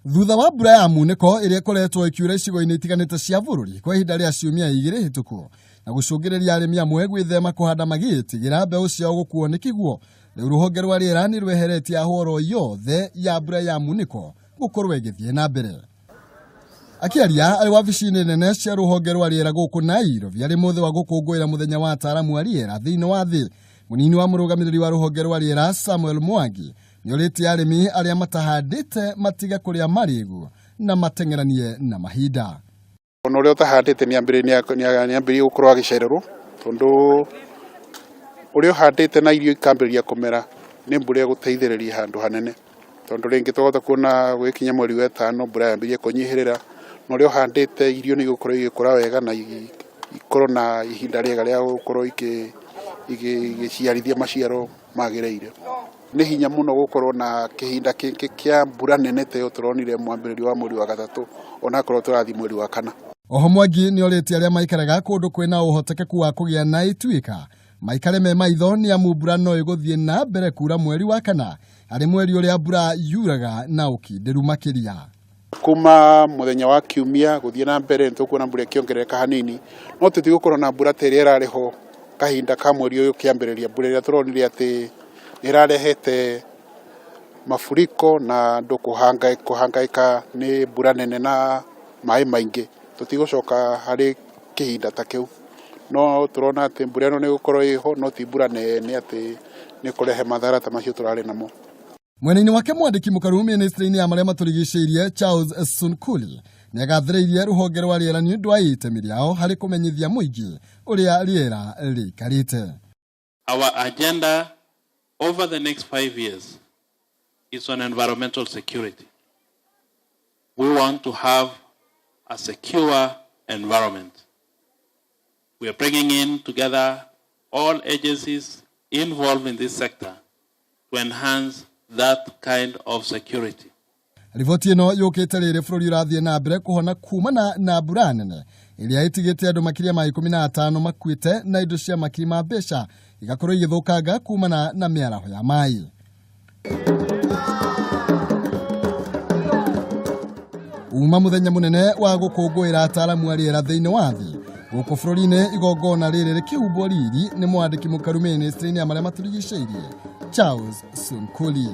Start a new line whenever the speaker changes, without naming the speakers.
Thutha wa mbura ya munĩko ĩrĩa ĩkoretwo ĩkiura icigo-inĩ itiganĩte cia bũrũri kwa ihinda rĩa ciumia igĩrĩ hĩtũku na gũcũngĩrĩria arĩmi amwe gwĩthema kũhanda magĩtigĩra mbeũ ciao gũkuo nĩ kĩguo, rĩu rũhonge rwa rĩera nĩ rweheretie ahoro yothe ya mbura ya munĩko gũkorwo ĩgĩthiĩ na mbere. Akĩaria arĩ wabici-inĩ nene cia rũhonge rwa rĩera gũkũ Nairobi arĩ mũthĩ wa gũkũngũĩra mũthenya wa ataaramu a rĩera thĩinĩ wa thĩ, mũnini wa mũrũgamĩrĩri wa rũhonge rwa rĩera Samuel Mwangi nĩorĩtie arĩmi arĩa matahandĩte matige kũrĩa marĩgu na mateng'eranie na mahinda.
Ona ũrĩa ũtahandĩte nĩambĩrĩrie gũkorwo agĩcererwo, tondũ ũrĩa ũhandĩte na irio ikambĩrĩria kũmera nĩ mbura ĩgũteithĩrĩria handũ hanene, tondũ rĩngĩ twahota kuona gũgĩkinya mweri wa ĩtano mbura yambĩrĩrie kũnyihĩrĩra, na ũrĩa ũhandĩte irio nĩ igũkorwo igĩkũra wega na ikorwo na ihinda rĩega rĩa gũkorwo igĩciarithia maciaro magĩrĩire. Nĩ hinya mũno gũkorwo na kĩhinda kĩngĩ kĩa mbura nene ta ĩyo tũronire mwambĩrĩrio wa mweri wa gatatũ, onakorwo tũrathiĩ mweri wa kana.
Oho Mwangi nĩorĩtie arĩa maikaraga kũndũ kwĩna ũhotekeku wa kũgĩa na ituĩka maikare me maitho nĩ amu mbura no ĩgũthiĩ na mbere kura mweri wa kana, harĩ mweri ũrĩa mbura yuraga na ũkindĩru makĩria.
Kuma mũthenya wa kiumia gũthiĩ na mbere nĩ tũkuona mbura ĩkĩongerereka hanini, no tũtigũkorwo na mbura ta ĩrĩa ĩrarĩ ho kahinda ka mweri ũyũ kĩambĩrĩria. Mbura ĩrĩa tũronire atĩ nĩ ĩrarehete mafuriko na andũ kũhangaĩka nĩ mbura nene na maĩ maingĩ, tũtigũcoka harĩ kĩhinda ta kĩu. No tũrona atĩ mbura ĩno nĩ ĩgũkorwo ĩho, no ti mbura nene atĩ nĩ kũrehe mathara ta macio tũrarĩ namo.
Mwena-inĩ wake mwandĩki mũkaru ministry-inĩ ya marĩa matũrigicĩirie Charles Sunkuli nĩagathĩrĩirie rũhonge rwa rĩera nĩ ũndũ wa itemi rĩao harĩ kũmenyithia mũingĩ ũrĩa rĩera rĩikarĩte.
Our agenda over the next 5 years is on environmental security. We want to have a secure environment. We are bringing in together all agencies involved in this sector to enhance that kind of security.
Riboti ĩno yũkĩte rĩrĩ bũrũri ũrathiĩ na mbere kũhona kumana na mbura nene ĩrĩa ĩtigĩte andũ makĩria ma 15 makuĩte na indo cia makiri ma mbeca igakorwo igĩthũkanga kumana na mĩaraho ya maĩ. Uma mũthenya mũnene wa gũkũngũĩra ataaramu a rĩera thĩinĩ wa thĩ gũkũ bũrũri-inĩ, igongona rĩrĩ rĩkĩhumbwo riri nĩ mwandĩki mũkaru ministry-inĩ ya marĩa matũrigicĩirie Charles Sunkuli.